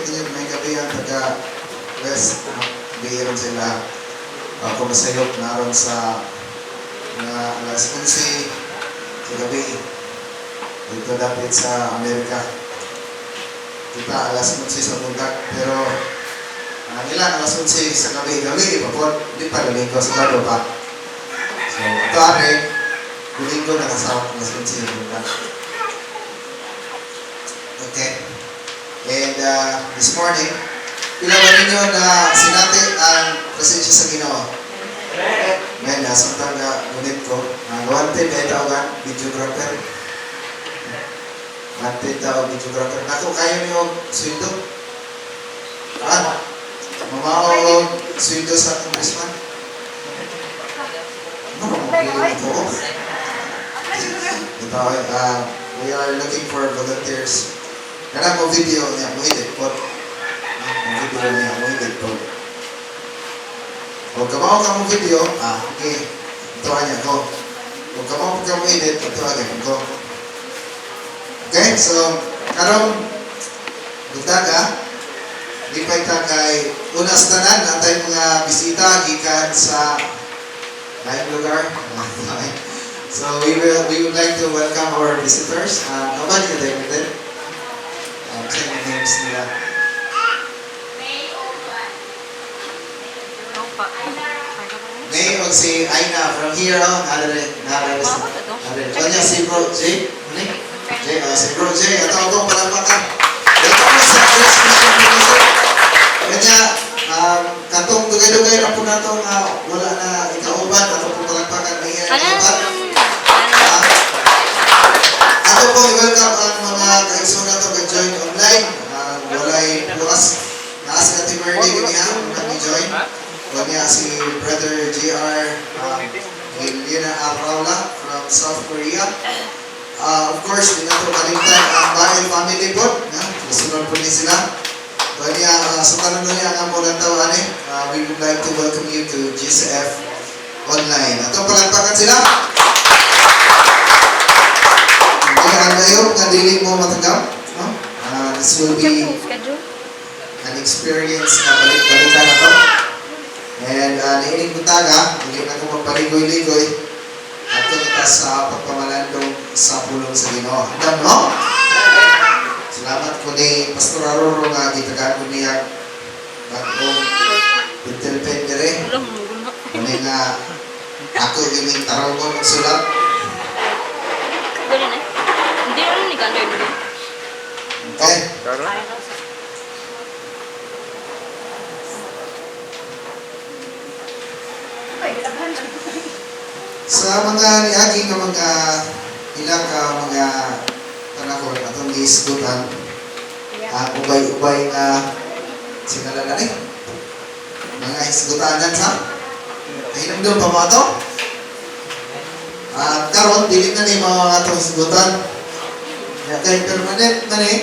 ninyo may gabi ang taga West, no? Gabi ron sila. Ako masayop naron sa mga alas 11 sa gabi. Dito dapit sa Amerika. Kita alas 11 sa buntag, pero ang ilan alas 11 sa gabi, gabi pa po, di pa Domingo, Sabado pa. So, ito are, Domingo nakasama alas 11 sa buntag. Okay. And this morning, pila ba ninyo na sinati ang presensya sa Ginoo? Ngayon, samtang na gunit ko, wanted ay tawagan, videographer. Wanted daw, videographer. Nako, kayo niyo sweldo? Ah, mamao og sweldo sa congressman? Ano mo ko? Ito, we are looking for volunteers. Kana mo video niya, mo edit po. Mo video niya, mo edit po. O kamao ka mo video, okay. Ito niya ko. O kamao ka mo edit, ito agad ko. Okay, so karong buntaga, lipay ta kay una sa tanan natay mga bisita gikan sa laing lugar. So we would like to welcome our visitors. Kaban niyo tayo din? Sa yung names nila. May o Opa. May og si Aina from here, oh, narare, narare sa. Narare. Kanya si Bro J. Ano? J, oh, si Bro J. Ato ako palakpakan. Welcome mo sa Grace Christian Fellowship. Kanya, katong dugay-dugay ra po nato nga wala na ikauban, ato po palakpakan may Ano? kauban. Ato po i-welcome ang mga kaigsoon nato ga-join online. Walay bukas. Naa si Ate Merly ganiha, unang ni-join. Kanya si Brother JR Gilena Araula from South Korea. Of course, di nato kalimtan ang Bael family po. Na, kasunod po ni sila. Kanya, sa tanan niya nga mo lantaw ani, we would like to welcome you to GCF Online. Ato palakpakan sila. Mga ang dayon nga dili mo matanggap, no? This will be Schedule? An experience na balik-balikan na to. And niining buntaga, dili na ko magpaligoy-ligoy. Ato kita sa pagpamalandong sa pulong sa Ginoo. Andam, no? Salamat ko ni Pastor Aroro nga gitagaan ko niya bag-ong pentel pen dire. Wala mo guna. Muna nga ako gining tarongon og sulat. Ganun eh. Hindi ano ni Gander dito. Okay. Ay, no. Sa mga niagi nga mga ilang ka mga panahon atong giisgutan ang ubay-ubay nga sinala na ni mga hisgutanan sa kahinumdum pa mo ato. At karon dili na ni mga atong hisgutan. Kaya kay permanent na ni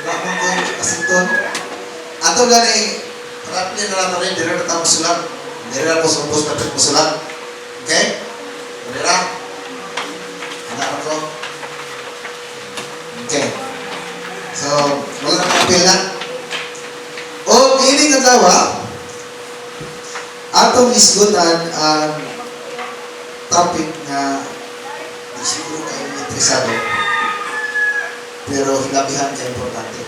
wala man ko asinton. Ato gani roughly na lang rin dire na tao sulat. Dire na po sa ubos na mo sulat. Okay? Dire ra. Anak ko. Okay. So, wala na papel na. O, kining adlaw, atong isgutan ang topic nga di siguro kayo interesado pero hilabihan ka importante.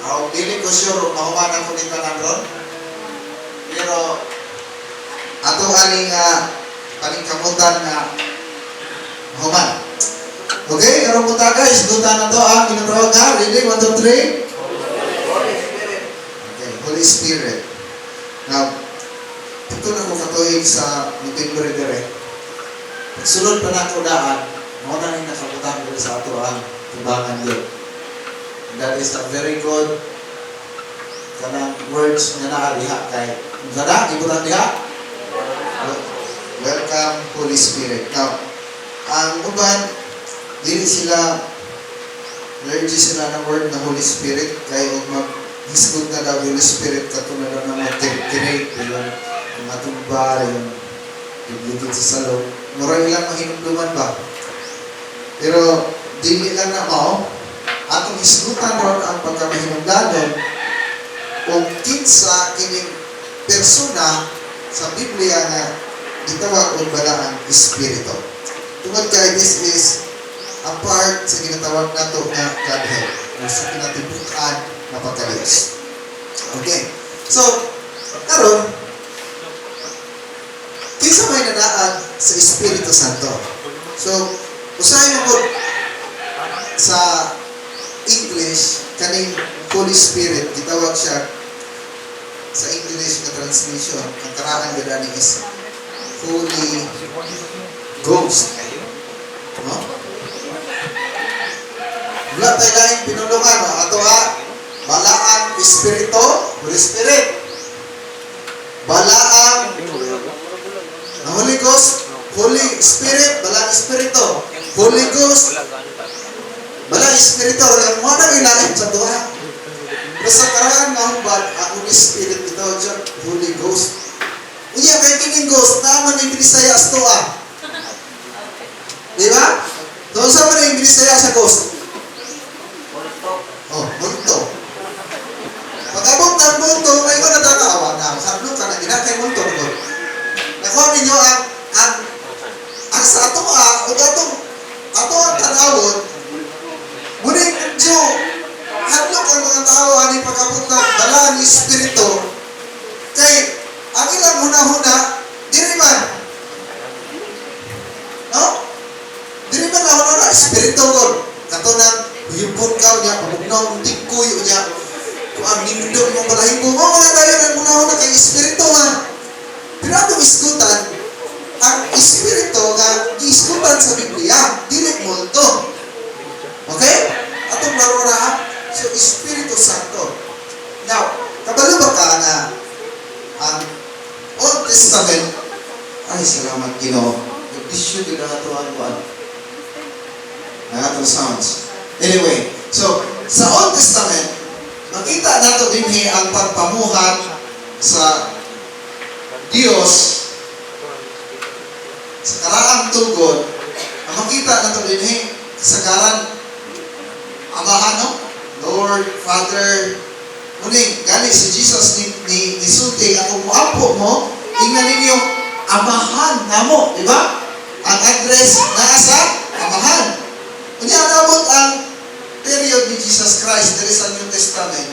Ako, dili ko sure kung mahuman ako ni tanan ron. Pero ato aning paningkamutan nga mahuman. Okay, karon po ta guys, isgutan na to ang ginatawag nga. Ready? 1, 2, 3. Okay, Holy Spirit. Now, ito na ko katuig sa November dire. Pagsulod pa na ako daan, mao na ning nakabutang diri sa ato ang timbangan yun. That is a very good kanang words nga naa diha kay gana gibutang diha. Welcome, Holy Spirit. Now, ang uban dili sila allergy sila ng word na Holy Spirit kay og mag hisgot na daw Holy Spirit kato na daw na mag-create yung matumba, yung ligid sa salong. Mura ilang mahinumduman ba? Pero Dili lang na mao, atong hisgutan ron ang pagkamahinungdanon kung kinsa kining persona sa Biblia nga gitawag og Balaang Espiritu. Tungod kay this is a part sa ginatawag nato nga Godhead o sa kinatibuk-an nga pagka-Diyos. Okay. So, karon, kinsa may nanaad sa Espiritu Santo? So, usahay mo po sa English, kaning Holy Spirit, gitawag siya sa English na translation, ang karaan gani is Holy Ghost. No? Wala tayo laing pinulungan, no? Ato ha, Balaang Espiritu, Holy Spirit. Balaang ang Holy Ghost, Holy Spirit, Balaang Espiritu. Holy Ghost, Balaang Espiritu. Ang mga nang ilalim sa duha. Pero sa karaan nga hubad, ang Holy Spirit ito siya, Holy Ghost. Unya, kay kining Ghost, naa man yung binisaya sa tuwa. Di ba? Doon sa man yung binisaya sa Ghost? Oh, multo. Pag-abot ng multo, may ko natatawa na. Sablo ka na, ginakay multo. No? Nakuha ninyo ang sa ato o atong ato ang tanawon, muna medyo hadlok ang mga tao ani pag-abot ng Balaan Espiritu, kay ang ilang huna-huna, diri man. No? Diri man na huna-huna, Espiritu God. Kato nang huyubon ka niya, pamugnaw ang tingkoy niya, kung ang nindot mong balahibo mo, mga tayo ang huna-huna kay Espiritu man. Pero atong isgutan, ang Espiritu nga giisgutan sa Biblia, dili multo. Okay? Atong laro na ha? So, Espiritu Santo. Now, kabalo ba ka nga ang Old Testament, ay, salamat Ginoo. Nag-issue din na ito ang kuan. Ang atong sounds. Anyway, so, sa Old Testament, makita nato dinhi ang pagpamuhat sa Dios sa karaang tugod. Ang makita nato dinhi sa karan Amahan, no? Lord, Father, muning, gani si Jesus ni sulti, ako muampo mo, ingnan ninyo, Amahan namo, di ba? Ang address naa sa Amahan. Unya nabot ang period ni Jesus Christ diri sa New Testament.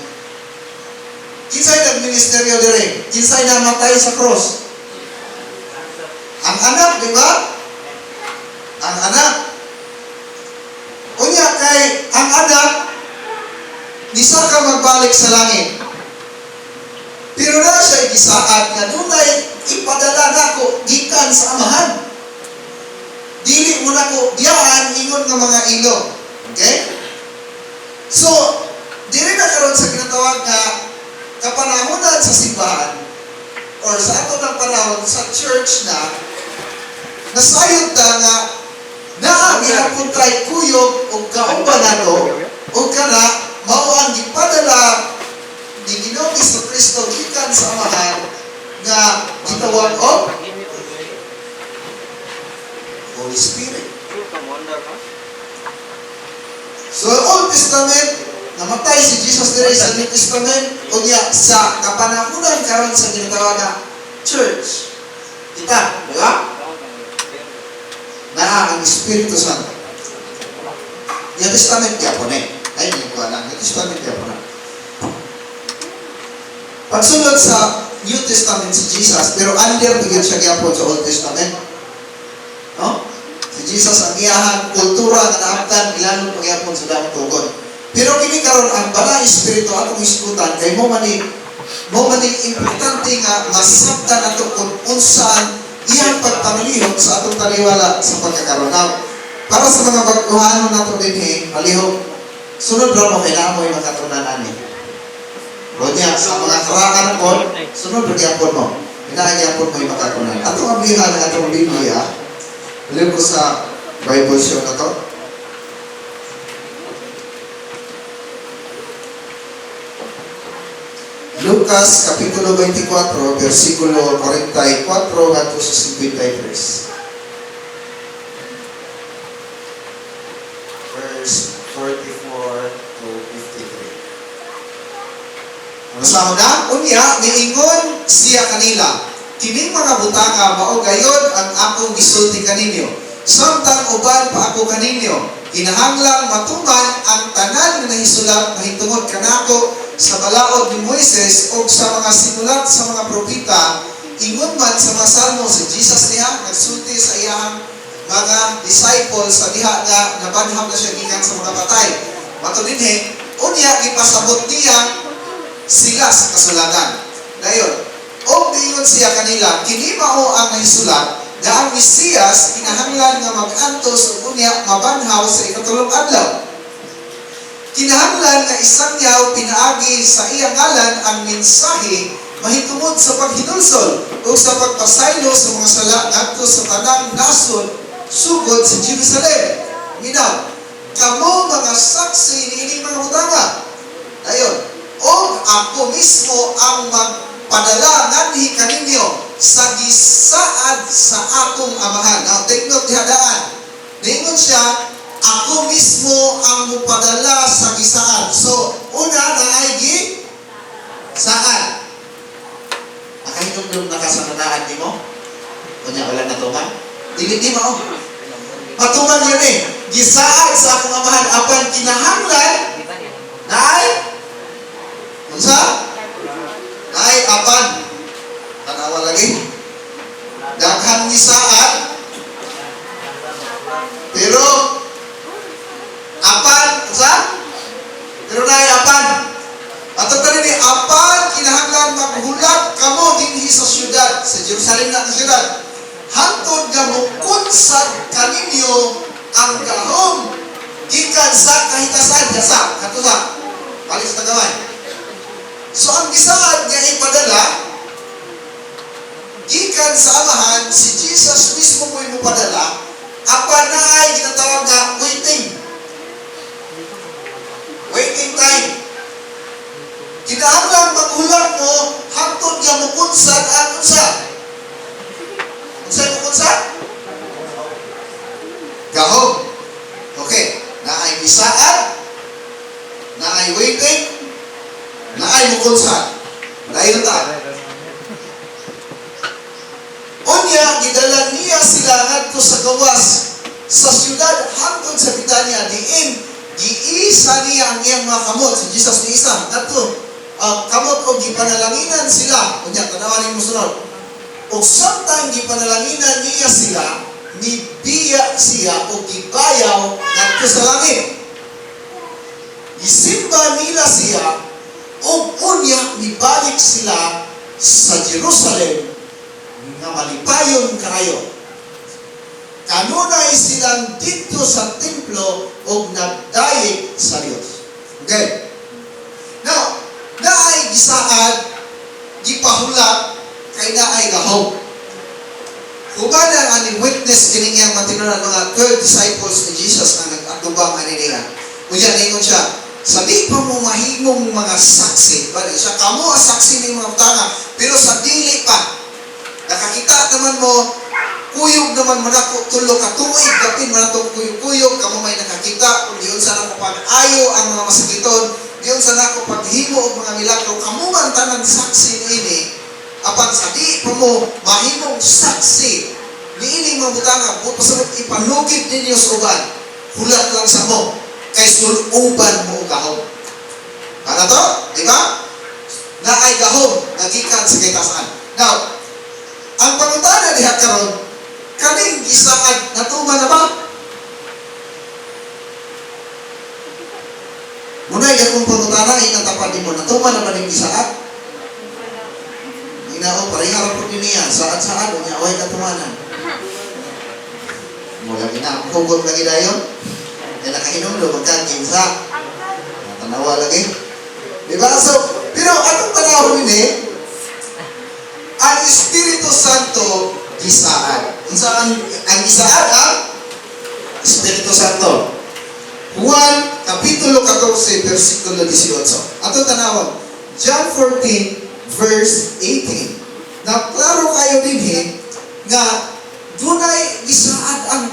Kinsay nagministeryo diri? Kinsay namatay sa cross? Ang anak, di ba? Ang anak. Unya kay ang anak nisaka magbalik sa langit. Pero na siya gisaad nga dunay ipadala nako gikan sa Amahan. Dili mo nako biyaan ingon nga mga ilo. Okay? So, dili na karon sa ginatawag nga kapanahonan sa simbahan or sa ato ng panahon sa church na nasayod ta nga naa gihapon tay kuyog og kauban nato ug kana mao ang gipadala ni Ginoong Kristo gikan sa Amahan nga gitawag og Holy Spirit. So, Old Testament, namatay si Jesus dire sa New Testament, unya sa kapanahunan karon sa ginatawag nga church. Kita, di ba? Naa ang Espiritu Santo. New Testament gyapon eh. Ay, hindi ko alam. New Testament gyapon na. Pagsunod sa New Testament si Jesus, pero under gyud siya gyapon sa Old Testament. No? Si Jesus ang iyahang kultura nga naabtan gilanon pagyapon sa daong tugon. Pero kini karon ang Balaang Espiritu atong hisgutan kay mo man ni importante nga masabtan nato kung unsaan iyang pagpangalihok sa atong taliwala sa pagkakaroon. Now, para sa mga bag-ohanon nato dinhi, palihog, sunod ra mo kay naa mo'y makatunan ani. Unya, sa mga karaan ko, sunod ra gyapon mo. Naa gyapon mo'y makatunan. Atong ablihan ang atong Biblia, palihog ko sa Bible show na to. Lucas Kapitulo 24, versikulo 44 ngadto sa 53. Or verse 44 to 53. Ang na, unya, niingon siya kanila, "Kining mga butanga mao gayod ang akong gisulti kaninyo samtang uban pa ako kaninyo. Kinahanglang matuman ang tanan nga nahisulat mahitungod kanako sa balaod ni Moises o sa mga sinulat sa mga propeta, ingon man sa mga salmo." Si Jesus niya nagsulti sa iyang mga disciples sa diha nga nabanhaw na siya gikan sa mga patay. Matud dinhi, unya gipasabot niya sila sa kasulatan. Dayon, og niingon siya kanila, "Kini mao ang nahisulat nga ang Mesiyas kinahanglan nga mag-antos ug unya mabanhaw sa ikatulong adlaw. Kinahanglan nga isangyaw pinaagi sa iyang ngalan ang mensahe mahitungod sa paghinulsol ug sa pagpasaylo sa mga sala ngadto sa tanang nasod sugod sa Jerusalem. Minaw, kamo mga saksi niining mga butanga. Dayon, og ako mismo ang magpadala nganhi kaninyo sa gisaad sa akong Amahan." Now, take note diha daan. Ningon siya, "Ako mismo ang mupadala sa gisaad." So, una na ay gi saad. Nakahinumdum na ka sa nanaan nimo? Unya wala natuman? Dili di mao. Matuman yun eh. Gisaad sa akong Amahan apan kinahanglan naay unsa? Naay apan. Tanawa lagi. Daghang gisaad pero apan unsa? Pero naay apan. Atong tanin ni apan kinahanglan maghulat kamo dinhi sa syudad, sa Jerusalem na syudad, hangtod nga mukunsad kaninyo ang gahom gikan sa kahitasan sa kato sa balik sa tagamay. So ang gisaad nga ipadala gikan sa Amahan, si Jesus mismo mo'y mupadala, apan naay ginatawag nga waiting. Waiting time. Kinahanglan maghulat mo hangtod nga mukunsad ang unsa? Unsay mukunsad? Gahom. Okay. Naay gisaad, naay waiting, naay mukunsad. Dayon ta. Unya, gidala niya sila ngadto sa gawas sa siyudad hangtod sa Betania diin giisa niya ang iyang mga kamot. Si Jesus ni isa ngadto kamot og gipanalanginan sila. Unya, tanawan nimo sunod. Og samtang gipanalanginan niya sila, nibiya siya og gibayaw ngadto sa langit. Gisimba nila siya ug unya nibalik sila sa Jerusalem nga malipayon kaayo. Kanunay silang didto sa templo ug nagdayeg sa Dios. Okay. Now, naay gisaad, gipahulat, kay naay gahom. Human ang aning witness kining iyang matinunan, mga 12 disciples ni Jesus ang nag-atubang ani niya. Unya ningon siya, "Sa di pa mo mahimong mga saksi," bali siya, "kamo ang saksi ning mga butanga, pero sa dili pa, nakakita naman mo, kuyog naman mo nako 3 ka tuig, gapin man nato kuyog-kuyog, kamo may nakakita kung diyon sa nako pag-ayo ang mga masakiton, diyon sa nako paghimo og mga milagro, kamo man tanan saksi niini, apan sa di pa mo mahimong saksi niini mga butanga, pasabot ipanugid ninyo sa uban, hulat lang sa mo, kay suluban mo og gahom." Ano to? Di ba? Naay gahom nga gikan sa kahitasan. Now, ang pangutana diha karon, kaning gisaad natuman na ba? Munay akong pangutana, inang tapat nimo, natuman na ba ning gisaad? Inao, pareha ra pud niya, saad-saad unya way katumanan. Mo lagi na ang hugot lagi dayon. Kaya nakahinumdum magkakinsa. Tanawa lagi. Di ba? So, pero atong tanawon ini, ang Espiritu Santo gisaad. Unsa ang gisaad? Ang Espiritu Santo. Juan Kapitulo 14 versikulo 18. Ato tanawon. John 14 verse 18. Na klaro kayo dinhi nga dunay gisaad ang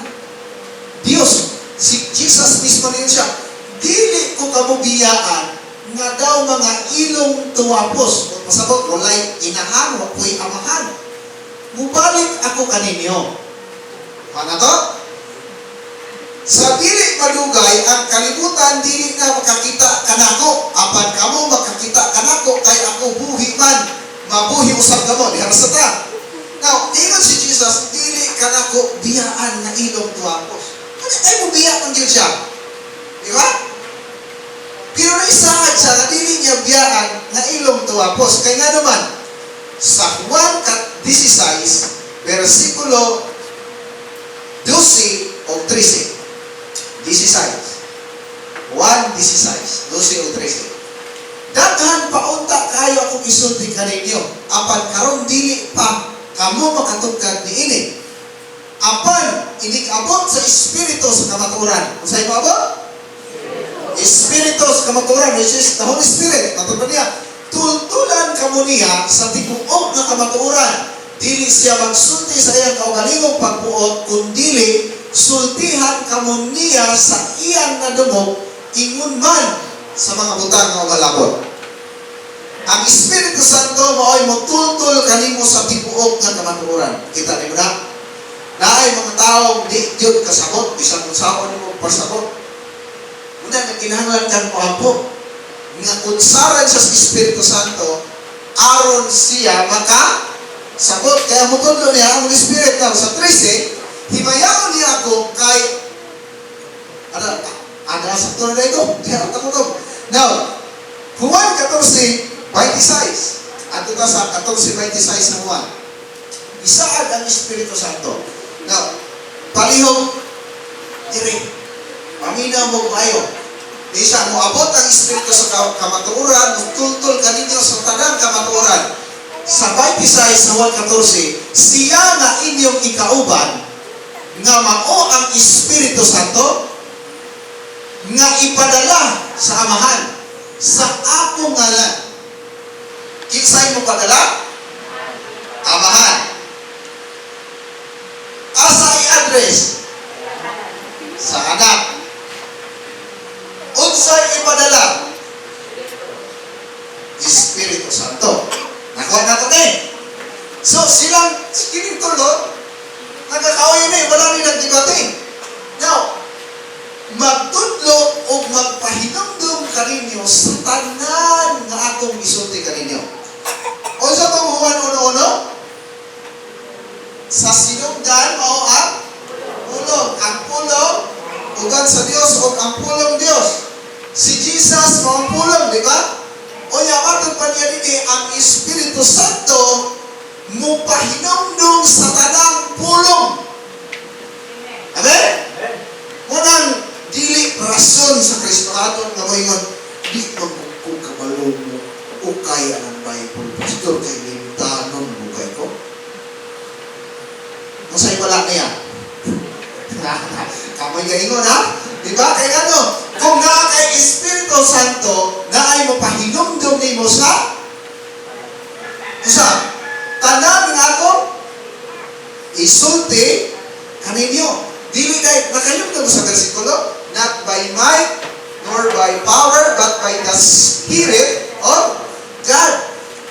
Dios. Si Jesus mismo. Mismo niyon siya, "Dili ko kamo biyaan nga daw mga ilong tuwapos." Pasabot, walay inahan, wa ko'y amahan. Mubalik ako kaninyo. Ano to? Sa dili madugay, ang kalibutan dili na makakita kanako. Apan kamo makakita kanako kay ako buhi man. Mabuhi usab kamo. Diha sa ta. Now, ingon si Jesus, "Dili kanako biyaan nga ilong tuwapos." Ano ay mo biya man gyud siya? Di ba? Pero naisaad siya nga dili niya biyaan nga ilong tuwapos. Kay nga naman, sa Juan 16, versikulo 12 o 13. 16. 1, 16. 12 o 13. "Daghan pa unta kayo akong isulti kaninyo. Apan karon dili pa kamo makatugkad niini. Apan inig-abot sa Espiritu sa kamatuoran." Unsay moabot? Espiritu sa kamatuoran, which is the Holy Spirit. Matod pa niya, "Tultulan kamo niya sa tibuok nga kamatuoran. Dili siya magsulti sa iyang kaugalingong pagbuot, kundili sultihan kamo niya sa iyang nadungog, ingon man sa mga butang nga umalabot." Ang Espiritu Santo mao'y motultol kanimo sa tibuok nga kamatuoran. Kita nimo na? Naay mga taong di gyud kasabot bisan unsaon nimo pasabot. Una nga kinahanglan kang moampo nga kunsaran siya sa Espiritu Santo aron siya maka sabot, kaya motudlo niya ang Holy Spirit. Now, sa 13, "Himayaon niya ako kay ano ano sa na ito di ako to." Now, Juan 14:26. Adto ta sa 14:26 ng Juan. Isaad ang Espiritu Santo. Now, palihog diri. Paminaw mo kayo. Di siya, moabot ang Espiritu sa kamatuoran, mutultol kaninyo sa tanang kamatuoran. Sa 26 sa Juan 14, "Siya nga inyong ikauban, nga mao ang Espiritu Santo, nga ipadala sa Amahan, sa akong ngalan." Kinsay mo padala? Amahan. Asa i-address? Sa Anak. Unsay ipadala? Espiritu Santo. Nakuha na ito eh. So silang, kining tulo, nagkakaoy na eh, wala ni nagdebate. Now, magtudlo o magpahinumdum kaninyo sa tanan nga akong isulti kaninyo. Unsa tong Juan 1:1? Sa sinugdan mao ang Pulong. Ang Pulong uban sa Dios o ang Pulong Dios. Si Jesus mao ang Pulong, di ba? O nya matod pa niya dinhi, ang Espiritu Santo mupahinumdum sa tanang pulong. Amen? Munang dili rason sa Kristohanon nga moingon, "Di man ko kabalo mo ukay ang Bible, Pastor, kay limtanon bugay ko." Unsay wala niya? Kamoy gaingon ha? Di ba? Kay ano? Kung naa kay Espiritu Santo, naay mo pahinumdum nimo sa usa tanan nga ako isulti kaninyo. Dili kay nakayumdum sa bersikulo, "Not by might nor by power, but by the Spirit of God."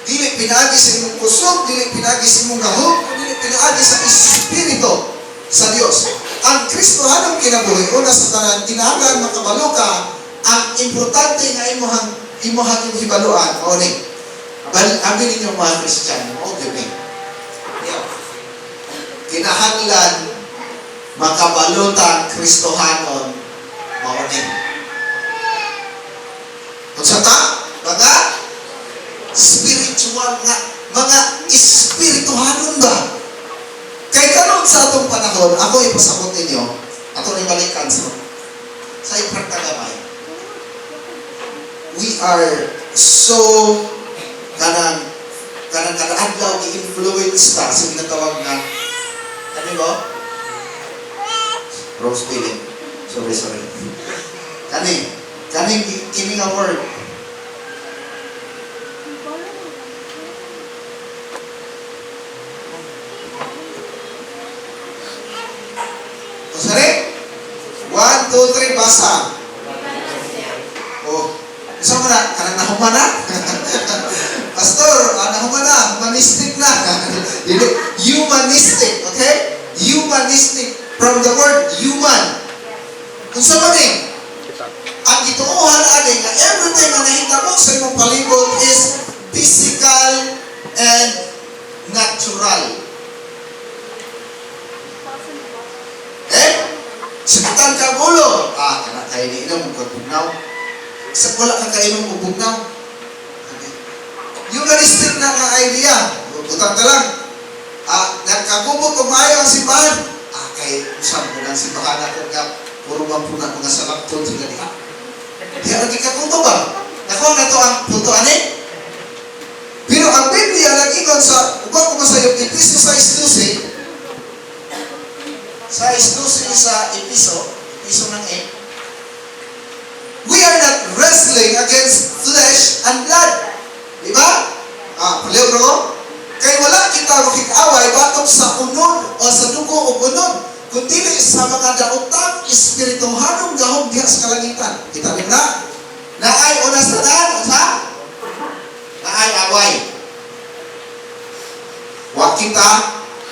Dili pinaagi sa imong kusog, dili pinaagi sa imong gahom, dili pinaagi sa Espiritu sa Dios. Ang Kristohanong kinabuhi, una sa tanan, kinahanglan makabalo ka ang importante nga imuhang yung hibaluan, mao ni. Bal, abi ninyo mga Kristiyano, mao gyud ni. Kinahanglan makabalo ta Kristohanon, mao ni. Unsa ta? Mga spiritual nga, mga espirituhanon ba? Kay karon sa atong panahon, ako ipasabot ninyo, ato ni balikan sa ipagtagamay. We are so kanang kada adlaw gi-influence ta sa ginatawag nga ano ba? Wrong spelling. Sorry, sorry. Kani kini nga word. Sorry? 1, 2, 3, basa. Oh, isa mo na, kanang nahuman na? Pastor, nahuman na, humanistic na. Dili, humanistic, okay? Humanistic, from the word human. Unsa man eh? Ang gituohan ani nga everything nga nahitabo sa imong palibot is physical and natural. Eh? Sakitan ka ang ulo. Ah, kana kay ni inom og bugnaw. Sa wala ka kainom og bugnaw. Okay. Humanistic na nga idea. Butang ta lang. Nagkagubot og maayo ang simbahan. Kay usab mo ng simbahan ako nga puro man po na mga salakton sila diha. Diha lagi kakuto ba? Nakuha na to ang punto ani? Pero ang Biblia nag-ingon sa, uban ko sa yung Episo 6:12, 6:12 sa Episo, Episo ng 8, we are not wrestling against flesh and blood. Di ba? Paliw bro? Kay wala kita makig-away batok sa unod o sa dugo o unod, kundi sa mga daotang espirituhanong gahom diha sa kalangitan. Kita rin na? Naay una sa daan, unsa? Naay away. Wa kita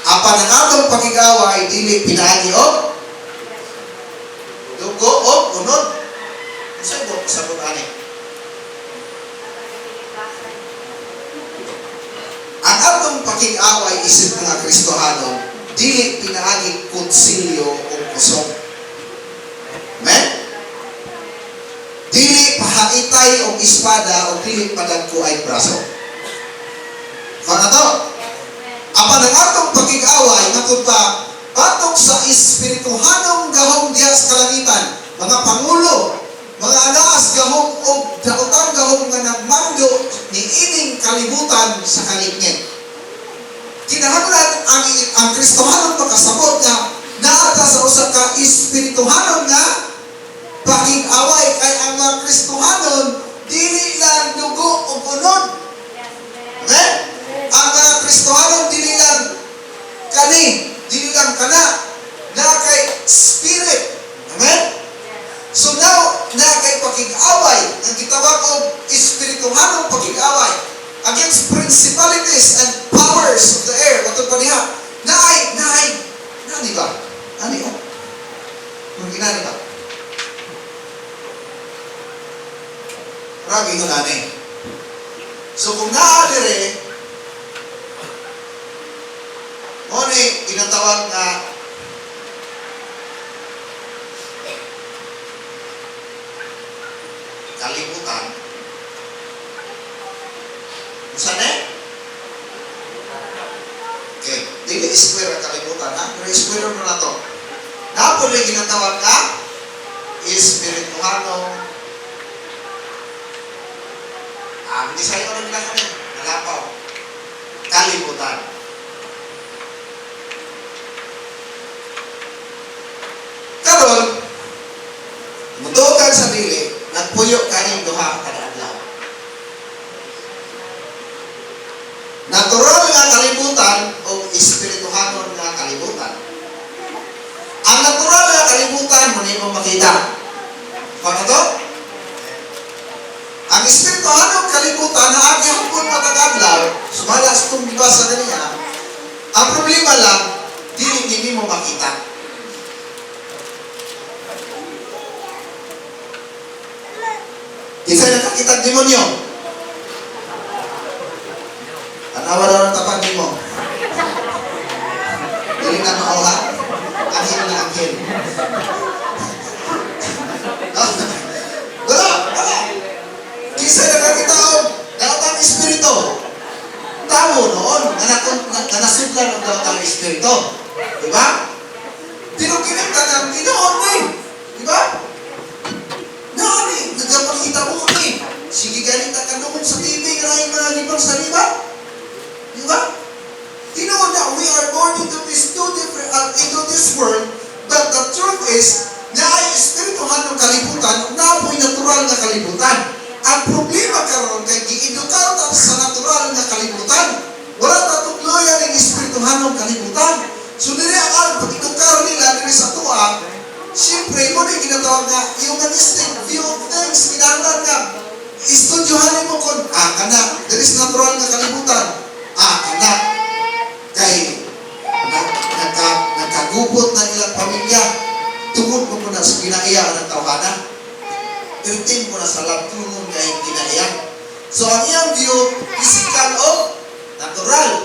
apan ang atong pakig-away dili pinaagi og dugo o unod. Unsa mo pasabot ani? Ang atong pakig-away isip mga Kristohano dili pinaagi kutsilyo o kusog. Amen? Dili pahaitay og espada o dili padagko ay braso. Kuha na to? Apan ang atong pakig-away matud pa batok sa espirituhanong gahom diha sa kalangitan, mga pangulo, mga anaas gahom o daotang gahom nga nagmando ni ining kalibutan sa kalingit. Kinahanglan ang Kristohanon makasabot nga naa ta sa usa ka espirituhanon nga pakig-away, kay ang mga Kristohanon dili lang dugo ug unod. Amen? Ang mga Kristohanon dili lang kani, dili lang kana, naa kay spirit. Amen? So now, naa kay pakig-away, ang gitawag og espirituhanong pakig-away against principalities and powers of the air. Matod pa niya, naay, naay, nani ba? Nani oh? Kung ginani ba? Ragi ko nani. So kung naa dire, mo ni ginatawag nga kalibutan. Unsa ni? Okay, dili square ang kalibutan ha, pero square mo na to. Naa po ginatawag nga espirituhanong hindi sa'yo ano ginakamin, nalapaw. Kalibutan. Karon, mutukan sa dili, nagpuyo kaning duha kada adlaw. Natural nga kalibutan o espirituhanon nga kalibutan. Ang natural nga kalibutan mo nimo makita. Paano to? Ang espirituhanong kalibutan na ang hapon matag adlaw, sumala sa itong gibasa kaniya, ang problema lang, dili nini mo makita. Kinsa nakakita ang demonyo? Tanawa daw ang tapag nimo. Dili na mao ha? Anghel na anghel. Wala, wala. Kinsa nakakita og daotang espiritu? Tao noon, nga nasudlan og daotang espiritu. Diba? Pero kinita ng Ginoo ni. Diba? Naani, nagapakita mo ni. Sige ganit ang kanungong sa TV, nga mga libang sa liba. Diba? Tinuod na we are born into this two different, into this world, but the truth is, na ay espirituhan ng kalibutan, na po'y natural nga kalibutan. Ang problema karon kay giedukar ta sa natural nga kalibutan. Wala ta tukloyan ang espirituhan ng kalibutan. So diri ang pag-edukar nila diri sa tuwa, siyempre mo na ginatawag nga humanistic view of things, kinahanglan nga Istudyohan mo kung kana, there is natural nga kalibutan. Kana kay nagkagubot na ilang pamilya tungod mo ko na sa ginaiya ng tawhana. Irtin mo na sa labtungon kay ginaiya. So ang iyang view, physical o natural.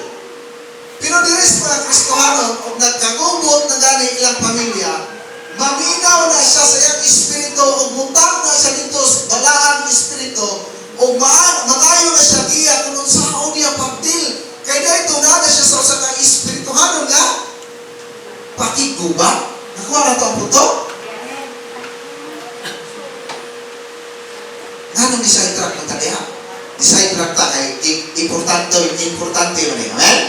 Pero diri sa mga Kristohanon, og nagkagubot na gani ilang pamilya, maminaw na siya sa iyang espiritu ug mutang na siya dito sa balaang espiritu ug mangayo na siya giya kung unsaon niya pagdil. Kay dahito na na siya sa usa ka espirituhanon nga pakiguba. Nakuha na to ang punto? Nganong ni sidetrack man ta diha? Ni sidetrack ta kay importante, importante man eh. Amen?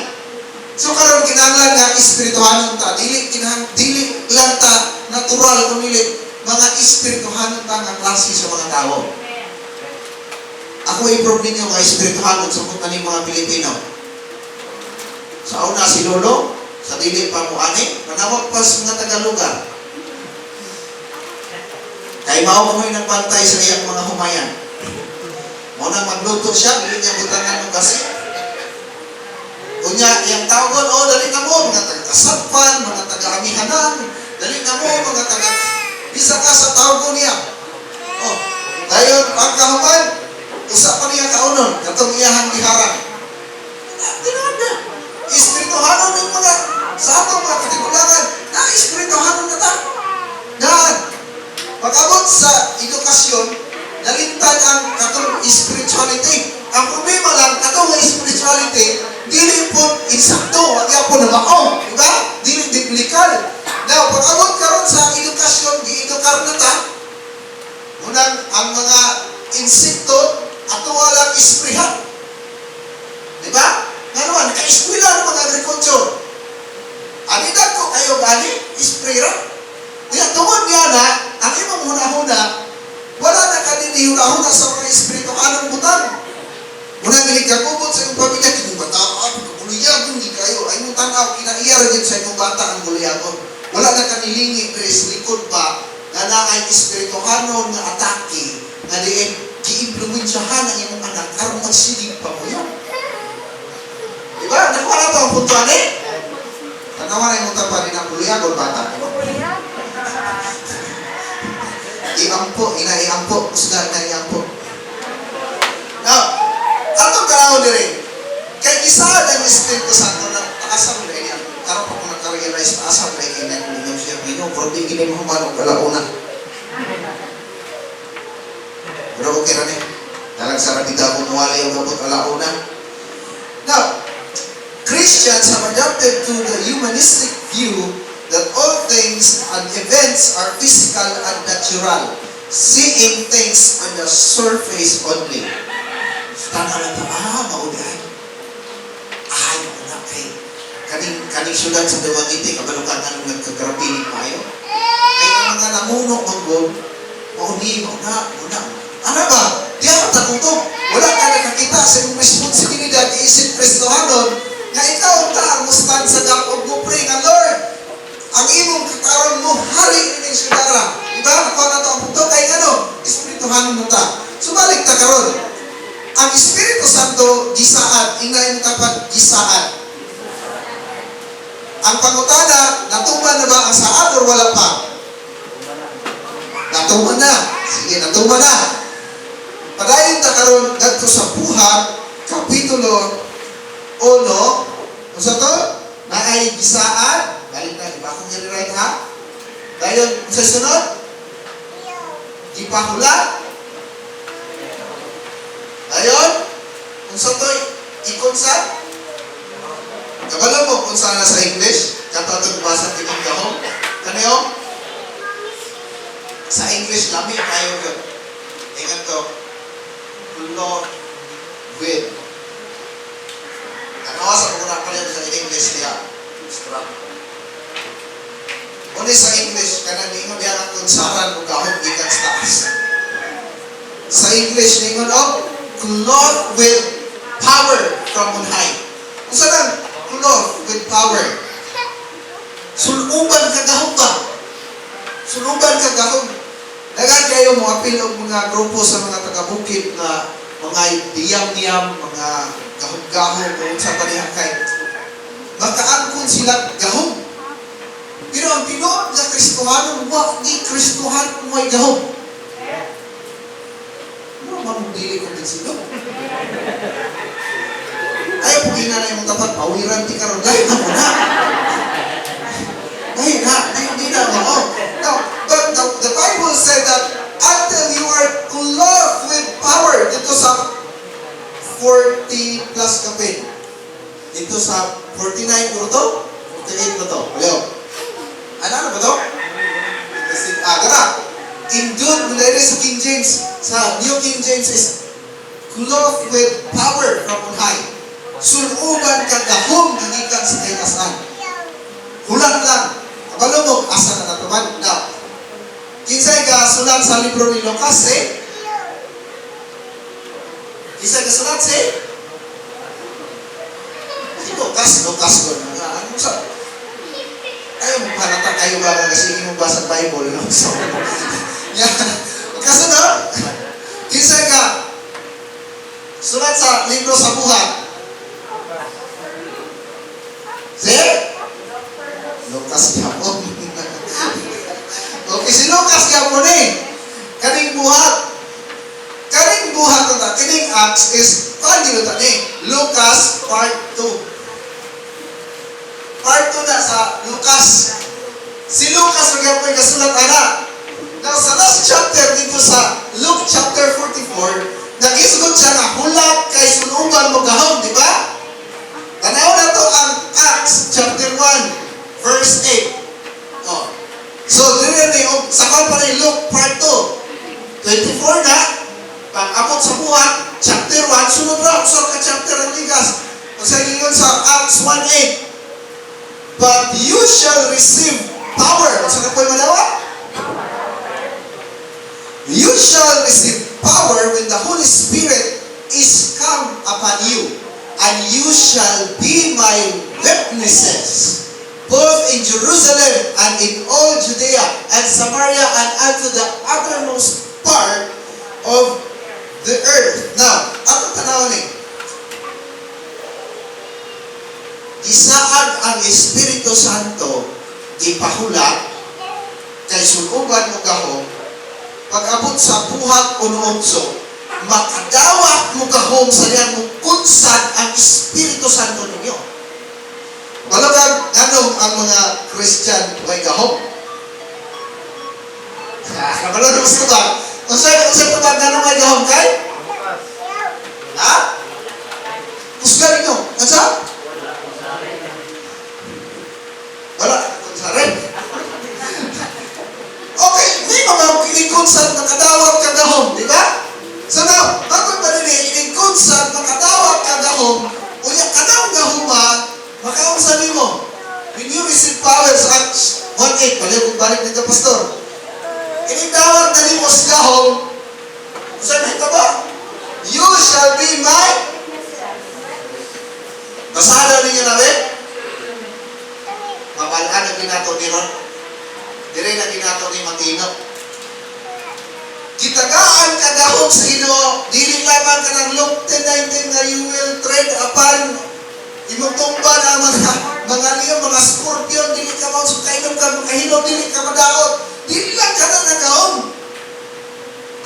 So karon kinahanglan nga espirituhanon ta, dili kinahang dili lang ta natural kun dili mga espirituhanon ta nga klase sa mga tao. Ako i-prove ninyo nga espirituhanon sa punta ning mga Pilipino. Sa una si Lolo, sa dili pa mo ani, manawag pa sa mga taga-lugar. Kay mao kuno'y nagbantay sa iyang mga humayan. Mao nang magluto siya, dili niya butangan og asin. Unya, iyang tawgon, "Oh, dali na mo, mga taga-Kasappan, mga taga-Amihanan, dali na mo, mga taga." Bisa ka sa tawgon niya. Oh, dayon, pagkahuman, usa pa niya kaunon, katong iyahang giharang. Tinuod na. Espirituhanon ng mga, sa atong mga katigulangan, na espirituhanon na ta. Yan. Pag-abot sa edukasyon, nalimtan ang katong spirituality. Ang problema lang, katong spirituality, dili po insakto, wag po na mao, di ba? Dili biblical. Now, pag-abot karon sa edukasyon, gi-edukar na ta, unang ang mga insekto, ato walang isprihan. Di ba? Nga naman, naka-eskwela ng mga agriculture. Ani ko kayo gani, spray ra. Kaya tungod niya na, ang imong hunahuna, wala na kanini hunahuna sa mga espiritu anong butang. Unang ilig kagubot sa imong pamilya, kini bata, guluyagon di kayo. Ay mong tanaw, kinaiya ra gyud sa imong bata ang guluyagon. Wala na kanilingi Chris, likod pa, nga naay espirituhanon nga atake, nga diin, giimpluwensyahan ang imong anak, aron magsilig pa mo yun. Diba? Nakuha na ito ang punto, ani? Tanawa na imong tapa, di na guluyagon bata. Iampo, ina iampo, usga ina iampo. Now, atong kanahon diri, kay gisaad ang Espiritu Santo na taasam na niya. Karon pa ko naka-realize, taasam na niya ninyo siya. Ginoo, pero di gini mahuman og alauna. Pero okay ra ni. Dalang sa rabida ko muwali ang gabot alauna. Now, Christians have adapted to the humanistic view that all things and events are physical and natural, seeing things on the surface only. Tanaw lang ta, mao di ay. Ay, mao na kay kaning syudad sa Dumaguete, kabalo ka nga nagkagrabe maayo. Kay ang mga namuno man gud, mao ni, mao na, mao na. Ano ba? Di ako tagutom. Wala ka nakakita sa imong responsibilidad isip Kristohanon nga ikaw ta ang stand sa gap og mo pray nga, "Lord, ang imong kataron mo hari ining syudara." Diba? Nakuha na to ang punto kay ngano? Espirituhanon na ta. So balik ta karon. Ang Espiritu Santo gisaad, ingna imong tapat, gisaad. Ang pangutana, natuman na ba ang saad or wala pa? Natuman na. Sige, natuman na. Padayon ta karon ngadto sa Buhat, kapitulo 1. Unsa to? Naay gisaad. Balik na, di ba akong i-write ha? Dayon, unsa sunod? Gipahulat. Dayon, unsa to? Ikonsa? Kabalo mo kung saan na sa English? Katatong basa timong gahom. Kanayo? Sa English, lami kayo yun. Ingat to. Cloth with. Ano sa kung pa sa English niya? Strong. Uni sa English, kanang ningon diya ang kunsaran o gahom gikan sa taas. Sa English, ningon og cloth with power from on high. Unsa nang cloth with power? Suluban ka gahom ba? Suluban ka gahom. Daghan kayo mo apil og mga grupo sa mga taga-bukid nga Mga diyam-diyam, mga gahom-gahom, kung sa paniha kay makaangkon sila gahom. Pero ang tinuod nga Kristohano, wa ni Kristohano may gahom. Ano man dili kumbinsido? Ay, kung ina na imong tapat, pawiran ti karon. Lahi na mo na. Lahi na, di, di na mo. Now, but the Bible said that until you are clothed with power, dito sa 40 plus kapin. Dito sa 49 ko to? 48 na to. Leo. Ano ano ba to? Kasi, tara. Endued, mula sa King James, sa New King James is clothed with power from on high. Suluban ka gahom gigikan sa kaitasaan. Hulat lang. Kabalo mo, asa na natuman? Now, kinsay ka sulat sa libro ni Lucas, eh? Kinsay ka sulat, eh? Si Lucas, Lucas ko na. Ano sa... Ayaw mo panata kayo ba kasi hindi mo basa Bible, no? So, yeah. Kasunod, kinsay ka sulat sa libro sa Buhat? Si? Lucas gyapon. Okay, si Lucas gyapon eh. Kaning buhat. Kaning buhat na kining Acts is kuan ta ni Lucas part 2. Part 2 na sa Lucas. Si Lucas ang gyapon kasulat ana. Now sa last chapter dito sa Luke chapter 44, nagisgot siya nga hulat kay suluban mo gahom, di ba? Tanaw na to ang Acts chapter 1 verse 8. Oh. So, dire ni sa kan pa ni Luke part 2. 24 na pag abot sa buhat, chapter 1, sunod ra usa ka chapter ang ligas. Ang sa ingon sa Acts 1:8. But you shall receive power. Unsa na po'y madawat? You shall receive power when the Holy Spirit is come upon you, and you shall be my witnesses, both in Jerusalem and in all Judea and Samaria and unto the uttermost part of the earth. Now, atong tanaw ni. Gisaad ang Espiritu Santo gipahulat kay suluban mo gahom pag-abot sa Buhat 1:8, makadawat mo gahom sa diyang mo kunsad ang Espiritu Santo ninyo. Balagag, anong ang mga Christian may gahom? Kabalo na gusto ba? Unsay tubag nganong may gahom kay? Ha? Kusga ninyo. Unsa? Wala. Kunsare. Okay, may mga inikonsat nakadawat kagahom, di ba? So now, bakit ba nini inikonsat nakadawat kagahom, unya kanang gahuma, makaunsa nimo? When you receive power sa Acts 1:8, balik kong balik nito, Pastor. Inidawat na nimo sa gahom, unsa na ba? You shall be my. Basahan daw ninyo namin? Mabalaan ang ginato ni Ron. Dire na ginato ni Matino. Gitagaan kagahom sa Ginoo, dili lamang kanang Luke 10:19 nga you will tread upon imong tumba na mga leon, mga scorpion, dili ka mao sa kainom ka makahilom, dili ka madaot. Dili lang kana nga gahom.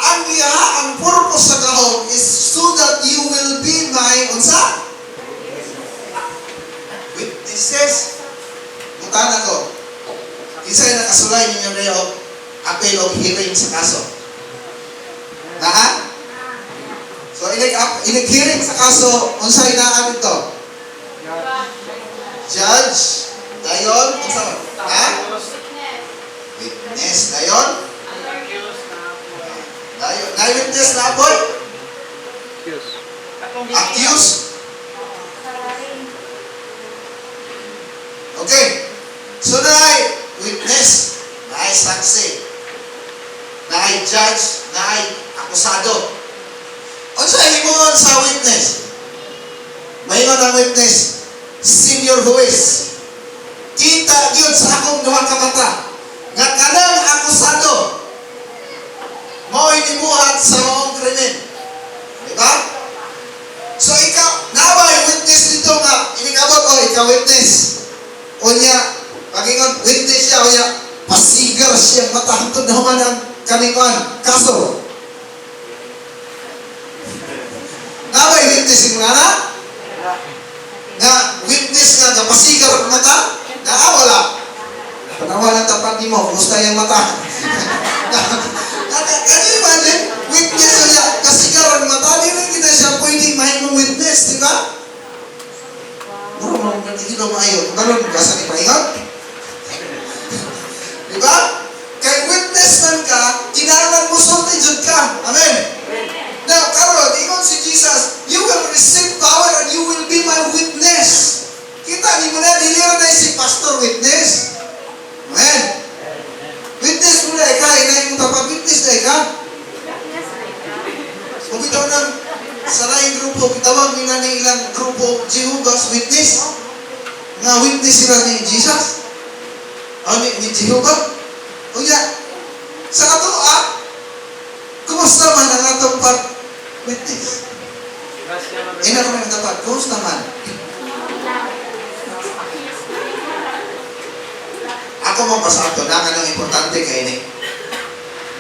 Ang iha, ang purpose sa gahom is so that you will be my unsa? Witnesses. Mutana ko. Kinsay nakasulay ninyo na og appeal og hearing sa kaso? Naa? So inig hearing sa kaso, unsay naa dito? Judge, dayon, unsa man? Ha? Witness, dayon? Dayon, na witness na boy? Accused. Okay. So naay witness, naay saksi, naay judge, naay akusado. Unsa himuon sa witness? Maingon ang witness, "Senior Huwes, kita gyud sa akong duha ka mata nga kanang akusado mao'y nibuhat sa maong krimen." Di ba? ka witness. Unya, pagingon, witness siya, unya, pasigar siya, mata hangtod na human ang kaning kuan, kaso. Naa bay witness yung nga na? Nga, witness nga, nga pasigar ang mata? Naa, wala. Tanawa lang tapat nimo, kumusta yung mata? Can you imagine? Witness niya, kasigar ang mata, di rin kita siya pwedeng mahimong witness, di ba? Muro mo, hindi daw maayo. Karon, gasa ni paingon? Di ba? Kay witness man ka, kinahanglan mo sulti jud ka. Amen. Now, karon, ingon si Jesus, "You will receive power and you will be my witness." Kita ni mo na, dili ra na si pastor witness. Amen. Witness mo na ka, inay mong tapat, witness na ka. Kung bitaw ng sa laing grupo, gitawag nila ni ilang grupo Jehovah's Witness. Nga witness sila ni Jesus. O ni Jehovah. Unya, sa ato ah, kumusta man ang atong pag witness? Ina ko ng tapat, kumusta man? Ako mo pasato na kanang importante kay ni.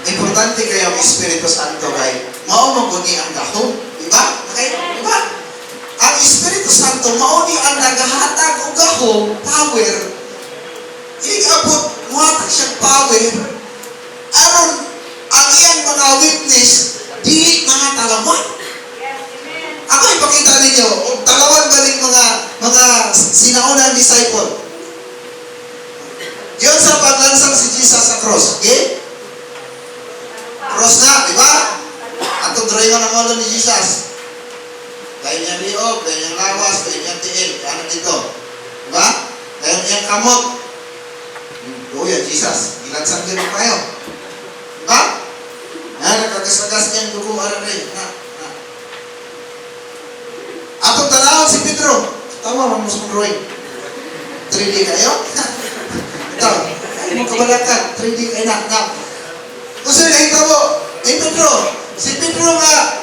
Importante kayo ang Espiritu Santo kay mao man gud ni ang gahom, di ba? Okay? Di ba? Ang Espiritu Santo mao ni ang nagahatag og gahom, power. Inig-abot muhatag siyang power aron ang iyang mga witness dili mga talawan. Ako ipakita ninyo, og talawan ba ning mga sinaunang disciple? Yun sa paglansang si Jesus sa cross. Okay? Cross na, di ba? Atong drawing ang ulo ni Jesus. Dahil niyang liog, dahil niyang lawas, dahil niyang tiil. Ano dito? Di ba? Dahil niyang kamot. Kuya, Jesus. Gilansang din mo kayo. Di ba? Na, nagkagas-agas niyang dugo, ano rin. Na, na. Atong tanawon si Pedro. Tama, man mo sa drawing. 3D kayo? Ito, ay mo kabalakan, 3D kayo na. Na. Kung sa'yo nahitabo, eh Pedro, si Pedro nga,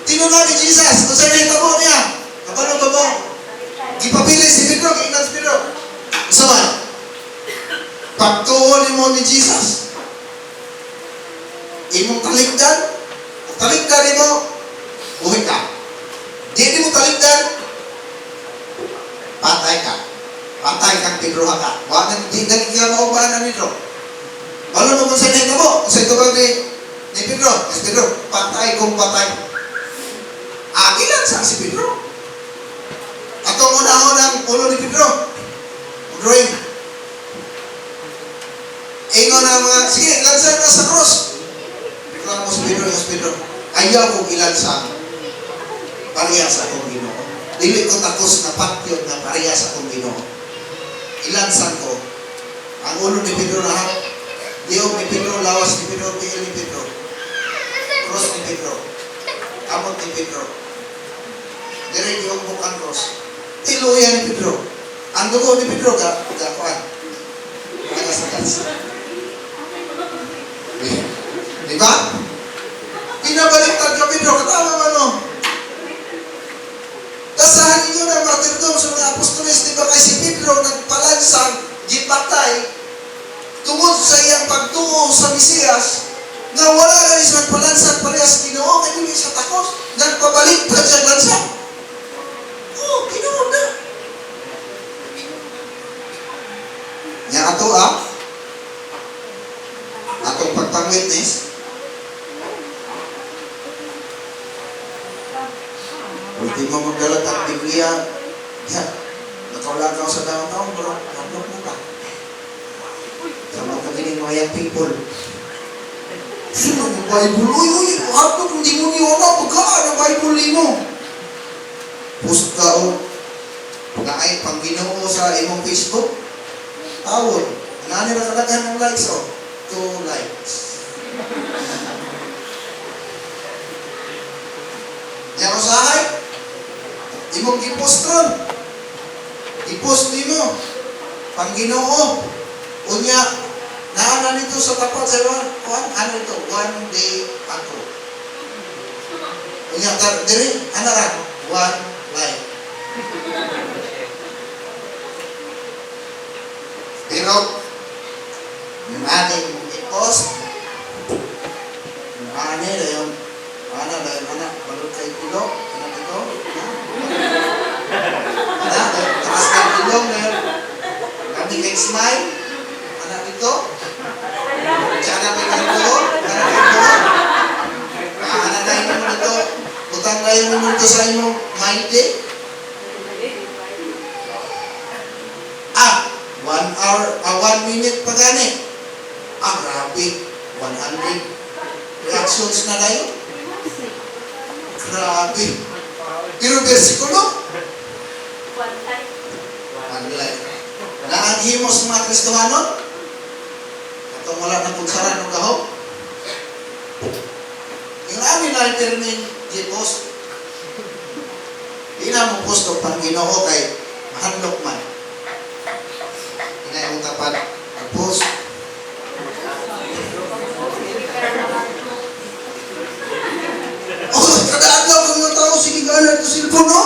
tinuna ni Jesus, kung sa'yo nahitabo niya, kabalo ba mo? Gipabili si Pedro, giingnan si Pedro. Unsa man? Pagtuon mo ni Jesus, imong talikdan, kung talikdan nimo, buhi ka. Di mo talikdan, patay ka. Patay kang Pedro ka. Wa na di na ka maubaan na nito. Wala mo kung sa mo, kung sa tubag ni Pedro, si Pedro, patay kung patay. Agilan sa si Pedro. Atong una-unang ulo ni Pedro. Drawing. Ingon na mga, sige, lansan na sa cross. Reklamo si Pedro, si Pedro, ayaw kong ilansang pareha sa akong Ginoo. Dili ko takos na patyon na pareha sa akong Ginoo. Ilansan ko. Ang ulo ni Pedro na, liog ni Pedro, lawas ni Pedro, tiil ni Pedro. Cross ni Pedro. Kamot ni Pedro. Dire giumbok ang cross. Tiluya ni Pedro. Ang dugo ni Pedro ga ga kuan. Nagas-agas. Di ba? Pinabaliktad ka, Pedro, katawa man no. Basahan ninyo na martyrdom sa mga apostoles, di ba kay si Pedro nagpalansang, gipatay, tungod sa iyang pagtuo sa Mesiyas, nga wala na siya nagpalansang parehas Ginoo, kay dili siya takos, nagpabaliktad siya lansang. Oh, Ginoo na. Nya ato ah, atong pagpang-witness, ultimo magdala ang Biblia, diya, nakaulagaw sa downtown, bro, hadlok mo ka. Sa mga kagiling mga young people. Sino ang Bible? Uy, uy, hadlok, hindi mo niyo na, pagkaan ang Bible mo. Post ka o, naay pang Ginoo sa imong Facebook, tawon. Nga nila kalaghan ng likes, oh. 2 likes. Yan usahay, imong gipost ron. I-post nimo pang Ginoo. Unya, naa nito sa tapat sa one, one, ano ito? One day ago. Unya, diri, ano ra? 1 like. Pero, yung ating i-post, yung ani, yung ana, yung ana, balot kay pilo, anak ito, ha? Ana, taas kay pilong, na kami kay smile, anak ito, tsaka kay ito, anak ito, ana na yun mo dito, butang na yun mo dito sa imong mind eh. Ah, 1 hour, ah, 1 minute pa gani. Ah, grabe. 100 reactions na tayo. Grabe. Pero versikulo, One time. one like. Na ang himos mga Kristohanon, atong wala na pulsaran ng gahom. Yung amin na termin post. Di na mo post og pang-Ginoo kay mahandlok man. Inay mong tapat ang post. Oh, kada adlaw kang mga tao sige gana to cellphone, no?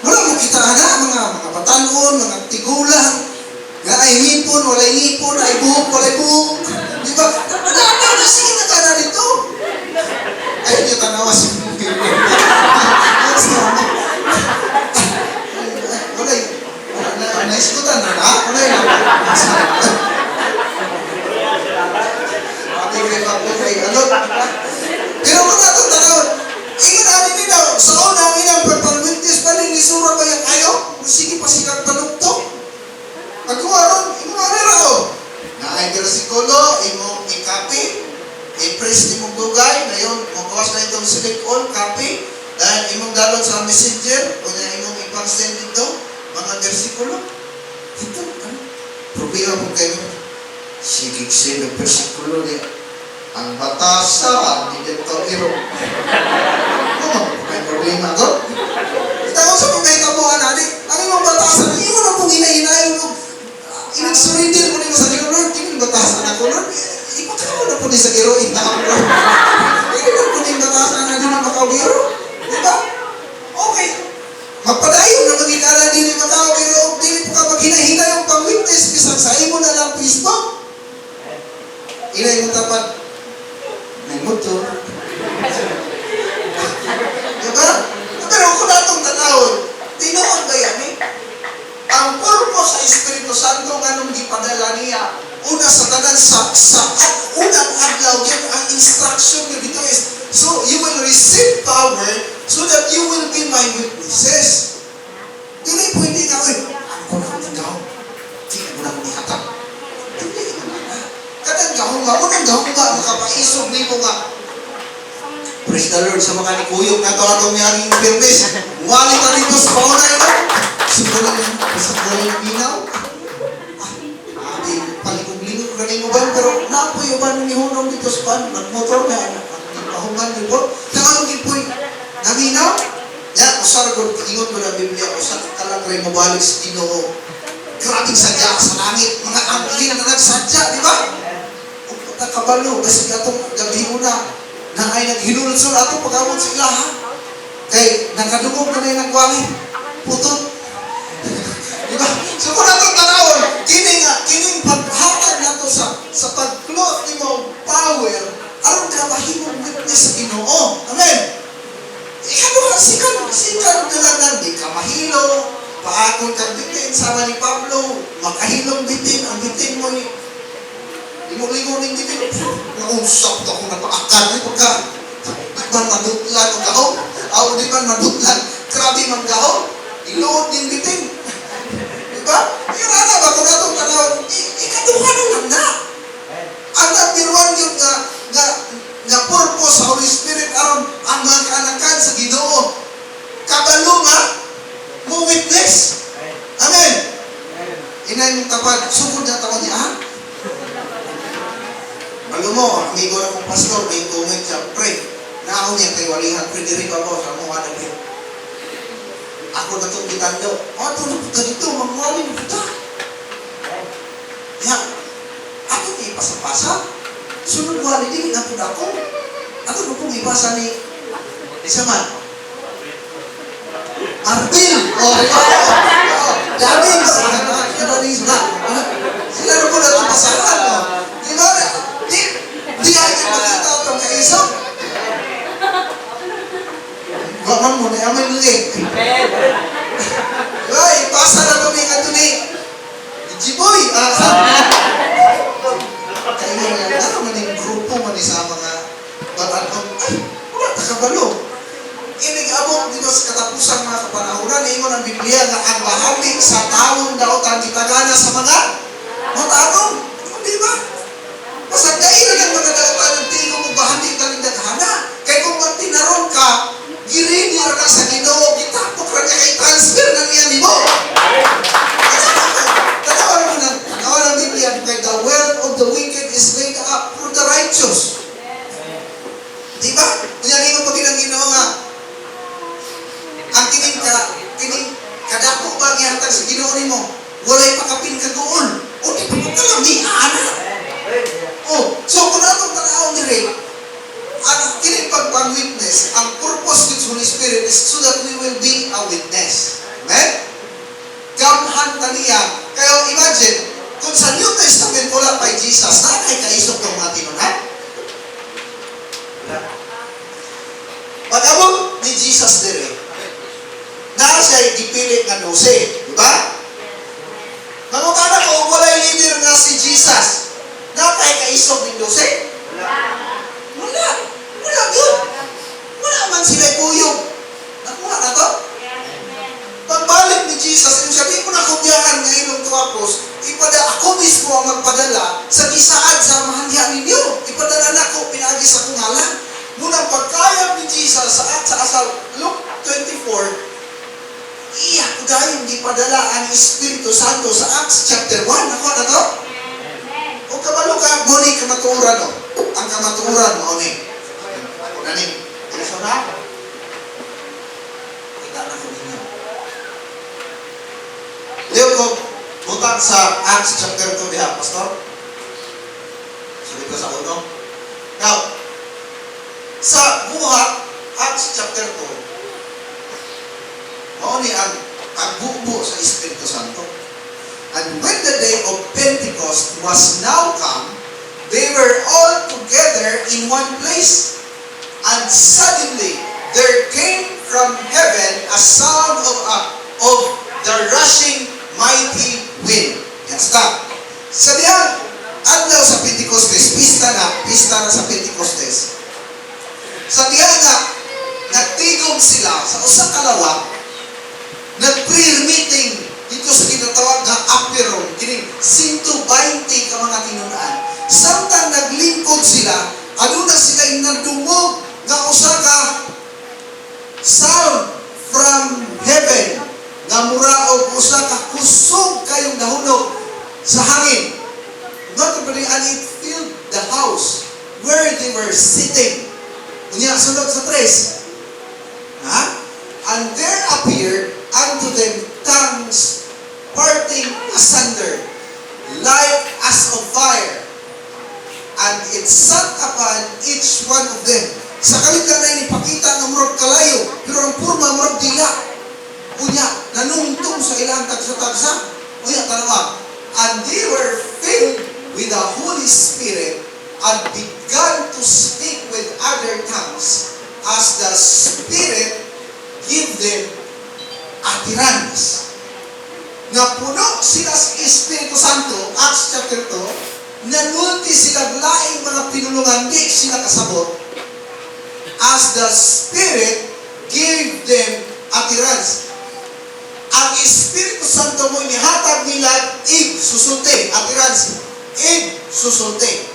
Wala mo kita na mga batanon, mga tigulang, nga ay ngipon, walay ngipon, ay buhok, walay buhok. Di ba? Kada adlaw na sige na kana dito. Ay, niya tanawa si Walay, wala na, naiskutan na na, walay na. Ate kay Papo kay ano? Pero kung atong tanawon, ingon ani ni daw, sa una ang ilang pagpalwintis pa ni nisura ba yung ayo? Sige pa sila panukto. Pagkuha ron, ingon ani ra o. Naay bersikulo, imong i-copy, i-press nimong dugay, ngayon, magawas na itong select all, copy, dahil imong dalon sa messenger, o na imong ipang-send dito, mga bersikulo. Ito, ano? Problema po kayo. Sige, sige, bersikulo niya. Ang batasa, hindi ko iro. Ano, may problema ko? Itaw sa mga hitabuhan natin, ang imong batasan, imo na pong hinahinayon mo. Inag-surrender mo nimo sa Ginoo, Lord, kini batasan ako, Lord. Ipakaw na po ni sa Ginoo, itaw, Lord. Hindi na po ni batasan na din ang makawiro. Di ba? Okay. Magpadayon na maging ala din ni matao, pero dili po ka maghinahinay ang pang-witness, bisan sa imo na lang Facebook. Ilay mo tapat, may motor. Diba? Pero kung natong tanawon, tinuod ba yan eh? Ang purpose sa Espiritu Santo nga nung gipadala niya, una sa tanan sa at unang adlaw yun ang instruction niya dito is, so you will receive power so that you will be my witnesses. Dili pwede nga, uy, ako na akong gahom. Di ako na akong ihatag. Dili na na. Kanang gahom nga, unang gahom nga, makapaisog nimo nga, praise the Lord sa mga nikuyog na ito atong niyaging permis. Wali ta dito sa paunay no? Sa kulay pinaw. Ah, di palikog-lingog ka ning uban pero naapoy uban ni hunong dito sa pan nagmotor na pahuman dito. Tangan gid poy naminaw. Ya, usar ko ingon ko ng Biblia, usar ka lang rin mobalik sa Ginoo. Grabing sadya sa langit, mga anghel na nagsadya, di ba? Ug kabalo kasi atong gabi una na ay naghinulsol ato pag-amot sa ilaha. Kay nakadungog na na yung wali. Putot. Di ba? So kung natong tanawon, kini nga, kining paghatag nato sa pag-clothe nimo power, aron ka mahimong witness sa Ginoo. Amen. Ikaduha, sikan, sikan na lang na, di ka mahilo, paakon kang bitin, sama ni Pablo, makahilong bitin, ang bitin mo ni Lingon-lingon ning bitin. Nausap to akong napaakan. Ay, pagka, di man madutlan ang gahom. Aw, di man madutlan. Grabe man gahom. Iluod din bitin. Di ba? Pero ano ba, kung atong tanaw, ikaduha na lang na. Ang number one yun nga purpose sa Holy Spirit aron ang mga kaanakan sa Ginoo. Kabalo nga, mo witness. Amen. Inay mong tapad, sugod na taon niya, ha? Malo mo, amigo na kong pastor, may comment siya, pre, naon niya kay walihan, pre, diri ba mo, sa mga na pre. Ako na itong gitando. Oh, ito na puta dito, magwali na puta. Ya, ako ni ipasa-pasa. Sunod wali, dili na po ako. Ako na pong ipasa ni isa man. Arbil! Oh, oh, oh, Daming! Sila na, sila na, sila. Sila na. pasahan, no? Di ba? Di, di ay makita itong kaisog. Wa man mo, na may link. Ay, pasa na kami nga ni Jiboy! Ah, kaya nga, ano man yung grupo man ni sa mga batanon, ay, wala ta kabalo. Inig abot dito sa katapusan, mga kapanahunan, ingon ang Biblia nga ang bahagi sa tawong daotan gitagana sa mga matarong. Di ba? Basta dahil ng mga daotan ng tingog mo bahagi taning daghana. Kay kung magtinaron ka, girini ra ka sa Ginoo, gitapok ra niya kay transfer na niya nimo. Tanawa mo na, tanawa ng Biblia, kay the wealth of the wicked is laid up for the righteous. Di ba? Unya ningon pa ang Ginoo nga, ang kining ka, kining kadako ba gihatag sa Ginoo nimo? Walay pakapin kaguol. O di pa ka lang ni ana. Oh, so kung atong tanawon diri, ang kining pagpang-witness, ang purpose ng Holy Spirit is so that we will be a witness. Amen? Gamhan ta niya. Kaya imagine, kung sa New Testament wala pa Jesus, naa kay kaisog ng mga tinunan? Wala. Pag-abot ni Jesus dire, naa siya gipili nga 12, di ba? Mangutana ko, kung walay leader nga si Jesus, naa kay kaisog ning 12? Wala. Wala yun. Wala man sila kuyog. Nakuha na to? Pagbalik ni Jesus, yung siya, di ko na kubyaan nga ilong tuwapos, ipada ako mismo ang magpadala sa gisaad sa amahan ninyo. Ipadala na ako, pinagi sa akong ngalan. Munang pagkayab ni Jesus sa at sa asal Luke 24, iya ko dayon gipadala ang Espiritu Santo sa Acts chapter 1. Nakuha na to? O kabalo ka, mao ni kamatuoran, no? Ang kamatuoran mao ni. Ako na ni. Ano na? Kita na ko ninyo. Leo ko, butang sa Acts chapter 2 diha, Pastor. Sabi ko sa uno. Now, sa buhat, Acts chapter 2, mao ni ang bubo sa Espiritu Santo. And when the day of Pentecost was now come, they were all together in one place. And suddenly there came from heaven a sound of the rushing mighty wind. Yan, stop. Sa diyang adlaw sa Pentecostes, pista na sa Pentecostes. Sa diha nga, nagtigom sila sa usa ka lawak, nag-prayer meeting dito sa ginatawag nga upper room, kining 120 ka mga tinun-an. Samtang naglingkod sila, aduna sila yung nadungog nga usa ka sound from heaven nga mura og usa ka kusog kayong dahunog sa hangin. Notably, and it filled the house where they were sitting. Unya, sunod sa tres. Ha? And there appeared unto them tongues parting asunder, like as of fire. And it sat upon each one of them. Sa kalit na ipakita nga murag kalayo, pero ang porma murag dila. Unya, nanungtong sa ilang tagsa-tagsa. Unya, tanawa. And they were filled with the Holy Spirit and began to speak with other tongues as the Spirit give them utterance. Nga puno sila sa Espiritu Santo, Acts chapter 2, nanulti sila laing mga pinulungan, di sila kasabot, as the Spirit gave them utterance. Ang Espiritu Santo mo inihatag nila ig susulti, utterance, ig susulti.